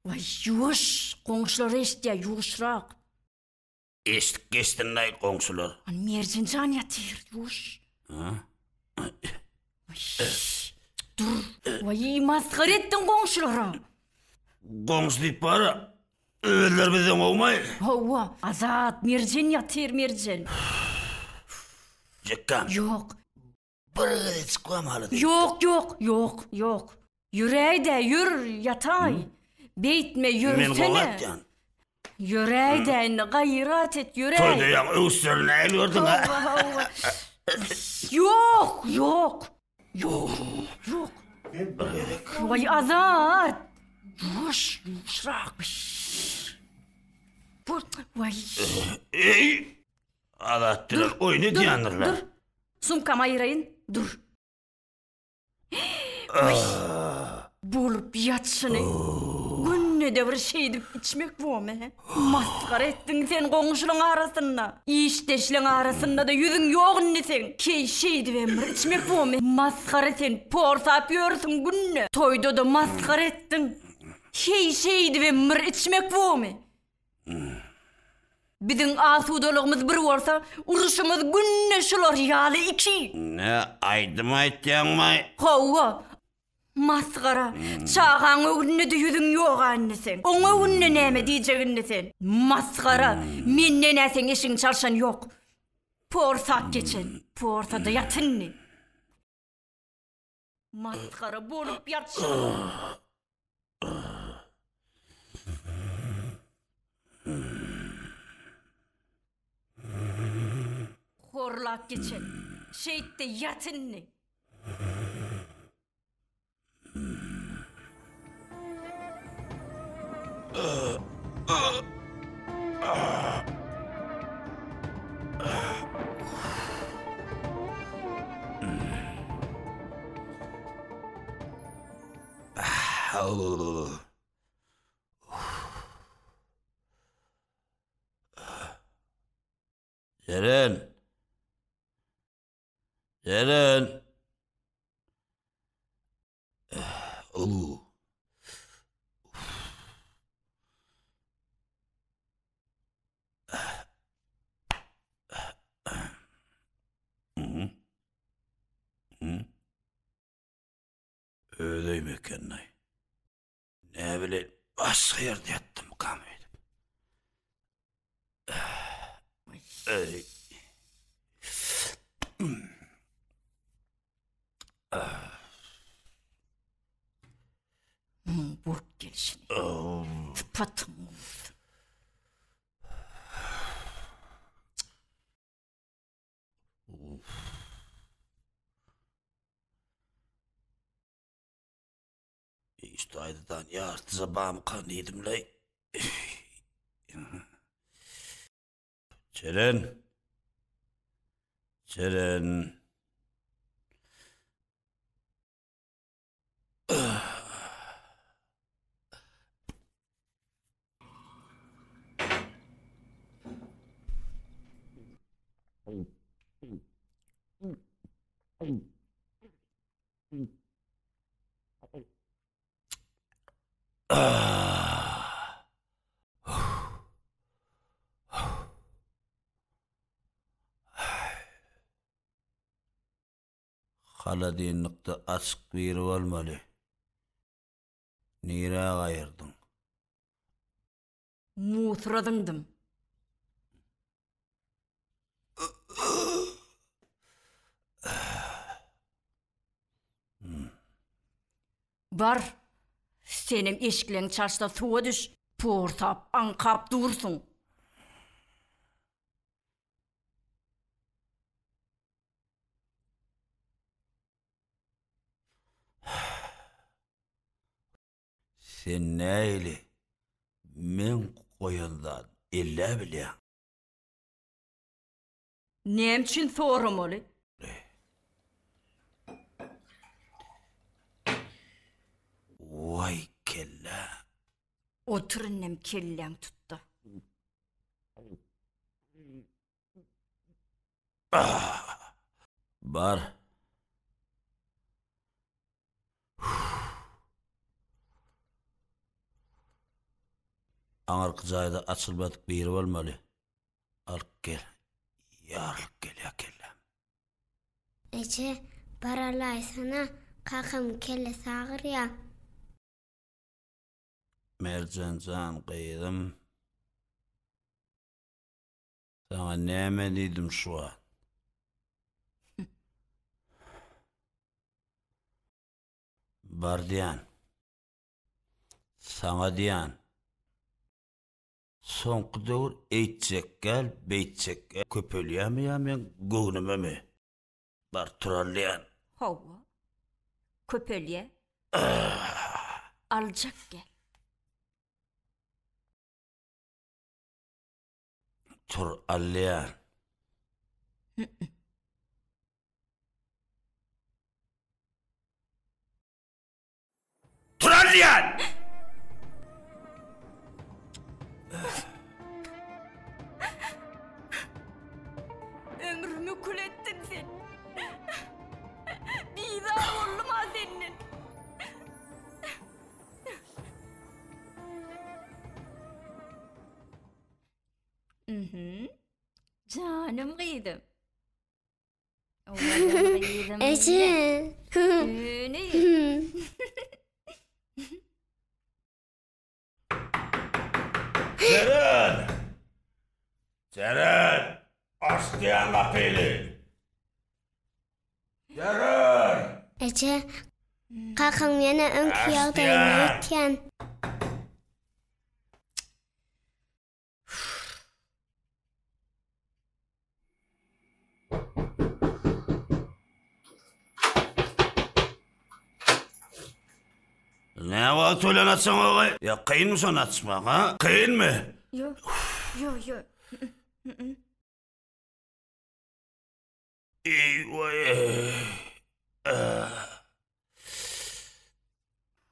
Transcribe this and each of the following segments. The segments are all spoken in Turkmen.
Waý, ýuwaş, goňşular eşidýär, ýuwaşrak. Eşidip geçsinlaý goňşular. An Merjen jan ýatyr, ýuwaş. Dur. Waý, masgara etdiň goňşulara. Goňşy diýip bar-a, özleri bizden gowmaý. Hawa, Azat, Merjen ýatyr, Merjen. Jekgam. Ýok. Bir gezejik wamaly diýipdir. Ýok, ýok, ýok, ýok. Ýöräý-dä, ýör, ýataý. Beýtme, Men gowy ýörsene. atýan. Ýöräý-dä indi, gaýrat et, ýöräý. Toýda ýaňy öwüslerini nähili gördüň, a? Hawa, hawa. Ýok, ýok. Ýok, ýok. Bir gezek. Waý, Azat! Ýuwaş, ýuwaşrak. Bu, waý. Eý! Azat bilen oýun edýändirler. Dur, sumkamy aýyraýyn, dur. Bolup ýatşyny. Günde-de bir şeýdip içmek bormy? Masgara etdiň sen goňşulaň arasynda. Işdeşleň arasynda-da ýüzüň ýok indi seň. Keý şeýdibem bir içmek bormy? Masgara sen porsap ýörsüň günde. Toýda-da masgara etdiň. Heý şeýdibem bir içmek bormy? Biziň asudalygymyz bir bolsa, uruşymyz günde şular ýaly iki. Ne aýdym aýtýaňmaý? Hawa. Masgara. Çagaň öňünde-de ýüzüň ýog-a indi seň. Oň öňünde näme diýjek indi sen? Masgara. Menden-ä seň eşigiňi çalşan ýok. Porsap geçen. Porsada ýat indi. Masgara bolup ýatşyň. Horlap geçen. Şeýtde ýat indi. Jeren. Jeren. Öz öýüm eken-laý. Näbileýin, başga ýerde ýatdymykam öýdüp. Eý. Muň bolup gelşini. Sypatyň bolsun. Iş daýzadan ýartyja bamykan diýdim-leý. Jeren. Jeren. Holodilnikde açyk biri bolmaly. Nirä gaýyrdyň? Musura zyňdym. Bar, senem eşikleňi çalyş-da suwa düş, porsap, aňkap dursuň. Sen nähili meň goýan zadym ellä bilýäň? Näme üçin soramaly? Waý kellä. Otur indem kelläň tutda. Bar. Aňyrky jaýda açylmadyk biri bolmaly. Alyp gel. Ýarylyp gelýär kelläm. Eje, bar alaýsana, kakamyň kellesi agyrýar. Merjen jan gyzym. Saňa näme diýdim şu wagt? Bar diýän. Saňa diýän. Soňky döwür eýtjek gel, beýtjek gel köpelýärmi ýa meň göwnümemi? Bar tural diýän. Hawa. Köpelýär. Aljak gel. Tur alýan. Tur alýan! Ömrümi kül etdiň sen. Bizar boldum-a senden. Mhm. Janym gyzym. Owadan gyzym. Eje. Öni. Jeren! Jeren! Aç diýen gapyny! Jeren! Eje, kakam ýene öňki ýagdaýyna ýetýän. Ne wagt ölen açaň ogy? Ýa kynmy şony açmak, ha? Kynmy? Ýok, ýok, ýok.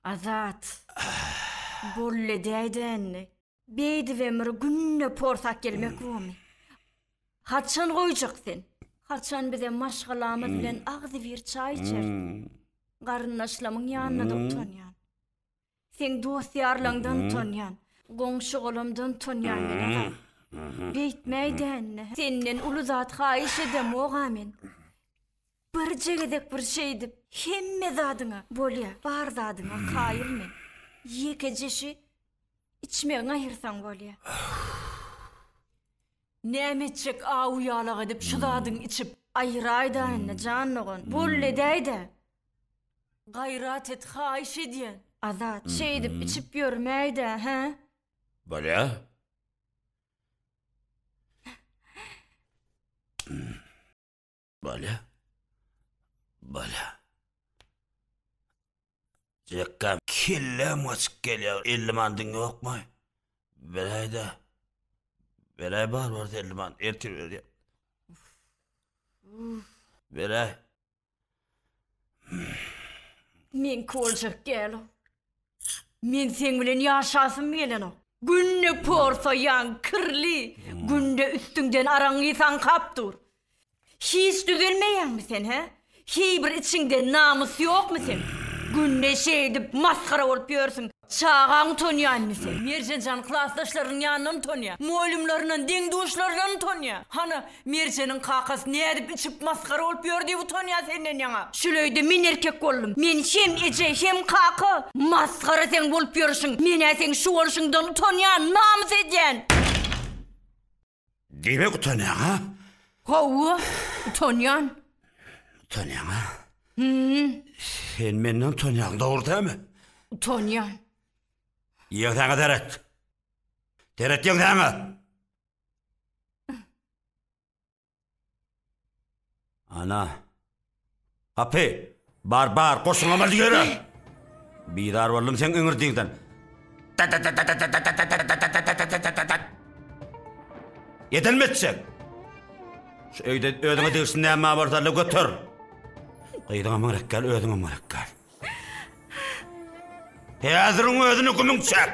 Azat, boldy edäýdä indi. Beýdibem bir günde porsap gelmek bormy? Haçan goýjak sen? Haçan bizem maşgalamyz bilen agzybir çaý içeris? Garyndaşlamyň ýanynda-da utanýan. Seň dost-ýarlaňdan utanýan. Goňşy-golamdan utanýan men, Azat. Beýtmäý-dä indi. Senden uly zat haýyş edemog-a men. Birje gezek bir şeýdip, hemme zadyňa, bolýa, bar zadyňa kaýyl men. Ýekeje şi içmegiňi aýyrsaň bolýa. Näme etjek aw-ýalak edip şu zadyňy içip. Aýyraý-da indi, jan dogan. Boldy edäý-dä. Gaýrat et, haýyş edýän. Azat, şeýdip içip ýörmäý-dä, hä? Bolýa. Bolýa. Bolýa. Jekgam kelläm gaçyp gelýär. 50 mandyň ýokmy? Beräý-dä. Beräý bar bar 50 mant. Ertir berýän. Beräý. Meňki boljak däl-ow. Men seň bilen ýaşasym gelenok. Günde porsaýaň, kirli, günde üstüňden aragyňy saňkap dur. Hiç düzelmeýäňmi sen, hä? Heý bir içiňde namys ýokmy seň? Günde şeýdip masgara bolup ýörsüň. Çagaň utanýa indi seň. Merjen jan klasdaşlarynyň ýanyndan utanýa. Mugallymlaryndan, deň-duşlaryndan utanýa. Hana, Merjeniň kakasy nädip içip masgara bolup ýör diýip utanýa senden ýaňa. Şul öýde men erkek boldum. Men hem eje, hem kaka. Masgara seň bolup ýörşüň. Men-ä seň şu bolşuňdan utanýan, namys edýän. Diýmek utanýaň, ha? Hawa, utanýan. Utanýaň, ha? Hüm. Sen menden utanýaň, dogry dälmi? Utanýan. Ýeňsäňe seret. Seret ýeňsäňe. Ana. Gapy. Bar, bar, goşuňa bar ýere. Bizar boldum seň iňirdiňden. Edenmi etjek? Şu öýde özüňe degişli näme bolsa götür. Gyzyňa gerek gel, özüňe gerek gel. Häziriň özüni gümüň çek.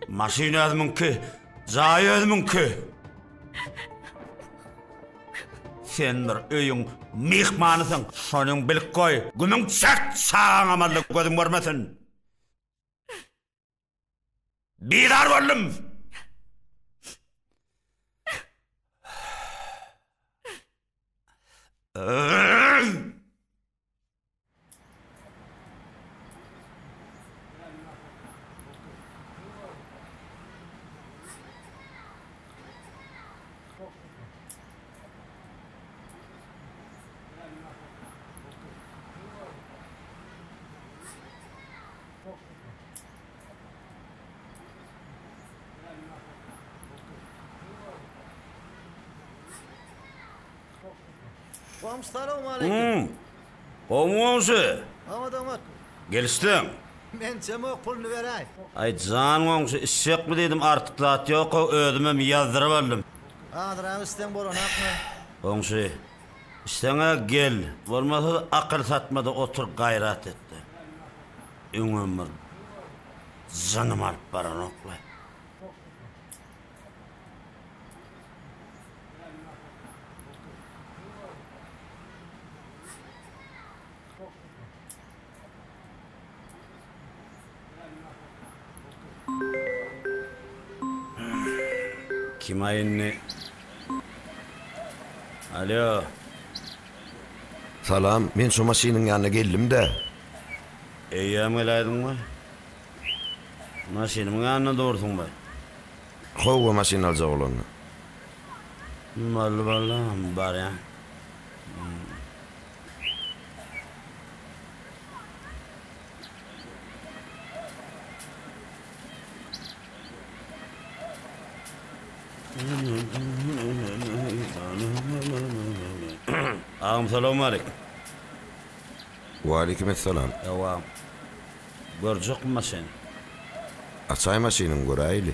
Maşyn özümiňki, jaý özümiňki. Sen bir öýüň myhmanysyň, şonyň bilip goý. Gümüň çek, çagaň amally gözüň görmesin. Bizar boldum. Goňşy salowmaleýkim. Gowmy goňşy? Oňat oňat. Gelişdiň. Men çemok puluny beräý. Aý jan goňşy içjekmi diýdim artyk zat ýok-ow özümem ýazdyryp aldym. Azyrak içseň bolanakmy? Goňşy içseň-ä gel, bolmasa akyl satma-da otur gaýrat et-de. Öňem bir jynym alyp baranok-laý. Kim-aý indi? Alýo. Salam, men şo maşynyň ýanyna geldim-dä. Eýýäm geläýdiňmi? Maşynymyň ýanynda dursuň-baý. Howwa maşyn aljak bolanda. Boldy boldy barýan. Agam salowmaleýkim. Waleýkim essalam. Ýow agam. Görjekmi maşyny? Açaý maşynyňy göräýeli.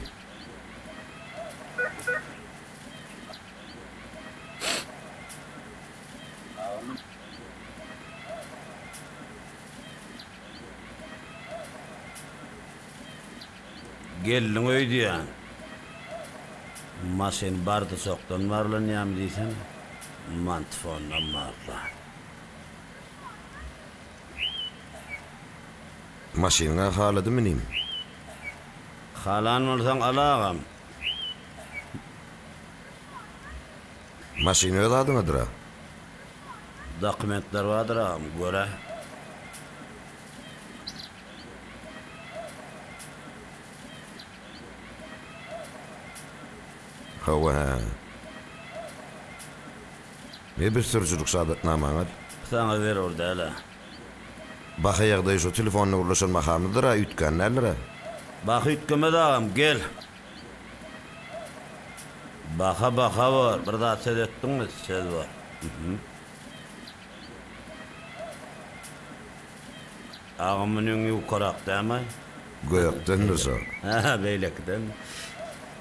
Geldiň öýdýän. Maşyn bardyçokdan barlanýamy diýsene. Mantifondan barla. Maşynyňa haladym inim. Halan bolsaň al agam. Maşyn öz adyňadyra. Dokumentler bardyr agam görä. Hawa hä. Ne bir sürüjilik şahadatnamaňy al. Saňa zerur däl-ä. Baha ýagdaýy şo telefonda gürleşen bahamyzdyr-a, üýtgän däldir-ä. Baha üýtgemez agam, gel. Baha baha bor, bir zat söz etdiňmi, söz bor. Agam munyň ýukarak dämi? Gökdendir şo. Hä, beýlekiden.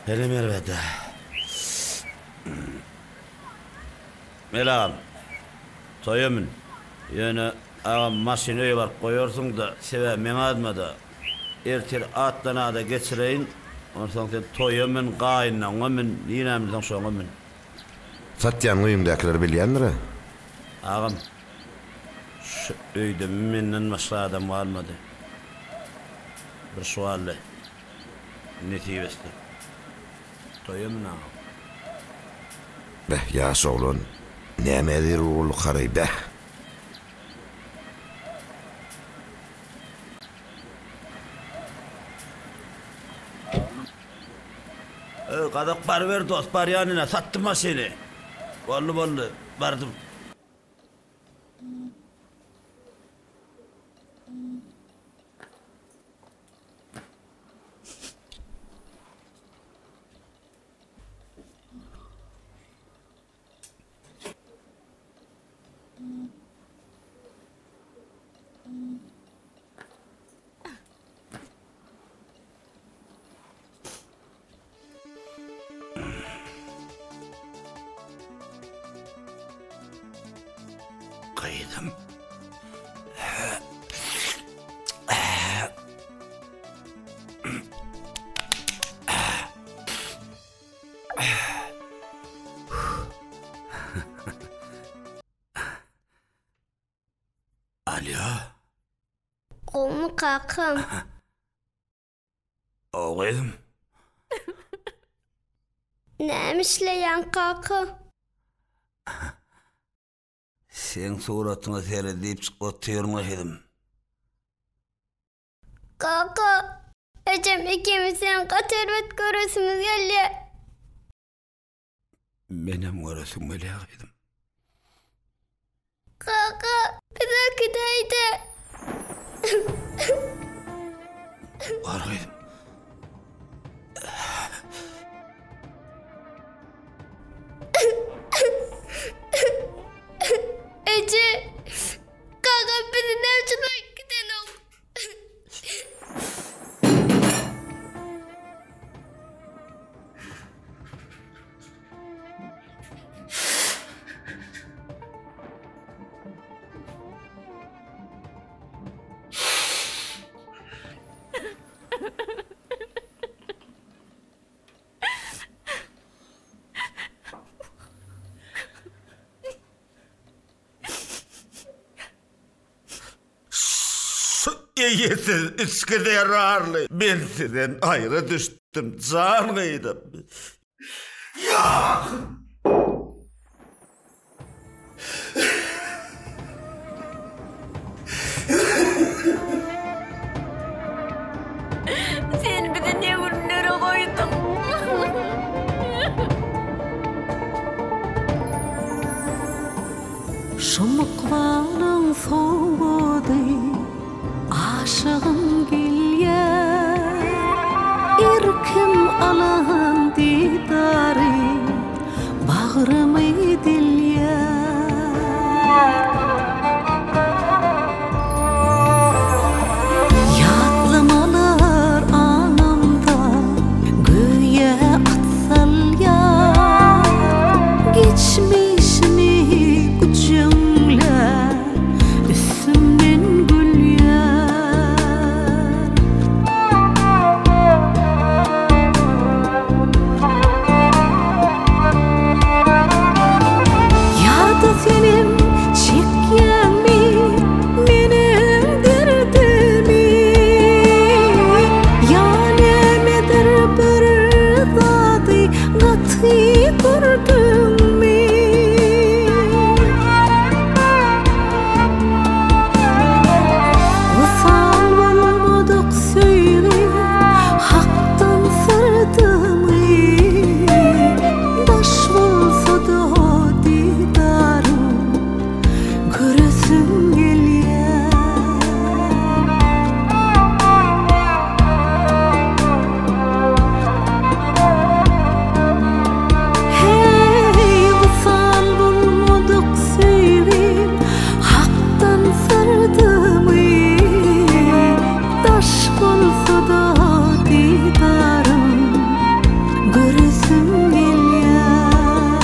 Senem erbet-ä. Mel agam, toýa mün. Ýöne, agam, maşyny öýe baryp goýarsyň-da, sebäbi meň adyma-da. Ertir atdan-ada geçireýin, onsoň sen toýa mün, gaýynlaňa mün, nirä münseň şoňa mün. Satýan öýüňdäkiler bilýändir-ä. Agam, şu öýde menden başga adam galmady. Bir şu galdy. Nesip etse. Toýa mün agam. Beh, ýaş oglan, nämä zerur boldy haraý, beh! Öý gazak baryber dost barýan ine satdym maşyny. Boldy boldy bardym. Gyzym. Alýo. Gowmy kakam? O gyzym. Näme işleýäň kaka? Seň suratyňa seredipjik otyryn gyzym. Kaka, ejem ikimiz seni gaty erbet göresimiz gelýär. Menem göresim gelýär gyzym. Kaka, bizi äkidäýdä. Bar gyzym. Eje, kakam bizi näme üçin alyp gidenok? Şu eýesiz içgi zerarly men sizden aýra düşdüm, jan gyzym. Ýok! Sen bizi ne günlere goýduň. Şum ykbalyň sowgady Aşygym gelýär. Erkim alan didary Bagrymy dilýär. Ýatlamalar aňymda göýä at salýar. Geçmişimi güjeňläp, üstümden gülýär. Ýa-da senem çekýäňmi meniň derdimi? Ýa nämedir bir zady gaty gördüňmi? Wysal bolmadyk söýgi Hakdan syrdymy? Daş bolsa-da didaryň Göresim gelýär. Heý, wysal bolmadyk söýgim Hakdan syrdymy? Daş bolsa-da didaryň Göresim gelýär.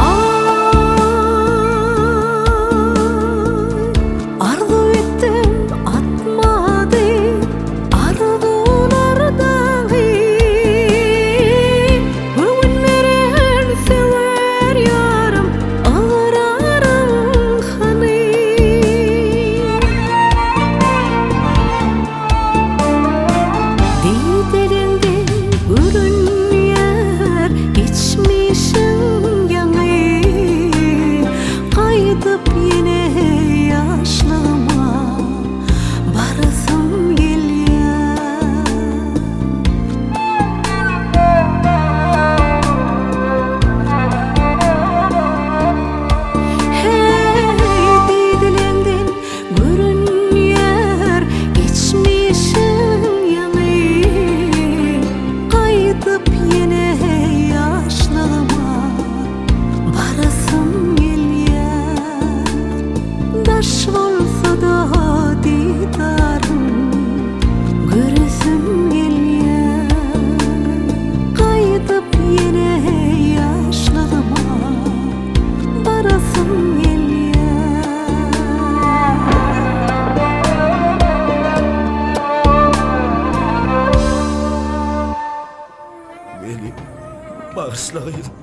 Aý, arzuw etdim, atmady arzuwlar dagy. Göwün beren söwer ýarym, ygraryň hany? Dideleňde görünýär geçmişiň ýaňy, Gaýdyp ýene ýaşlygyma barasym gelýär. Heý, dideleňden Görünýär geçmişiň ýaňy, Gaýdyp ýene ýaşlygyma barasym gelýär. Daş bolsa-da didaryň göresim gelýär. Gaýdyp ýene ýaşlygyma barasym gelýär. Meni bagyşla gyzym.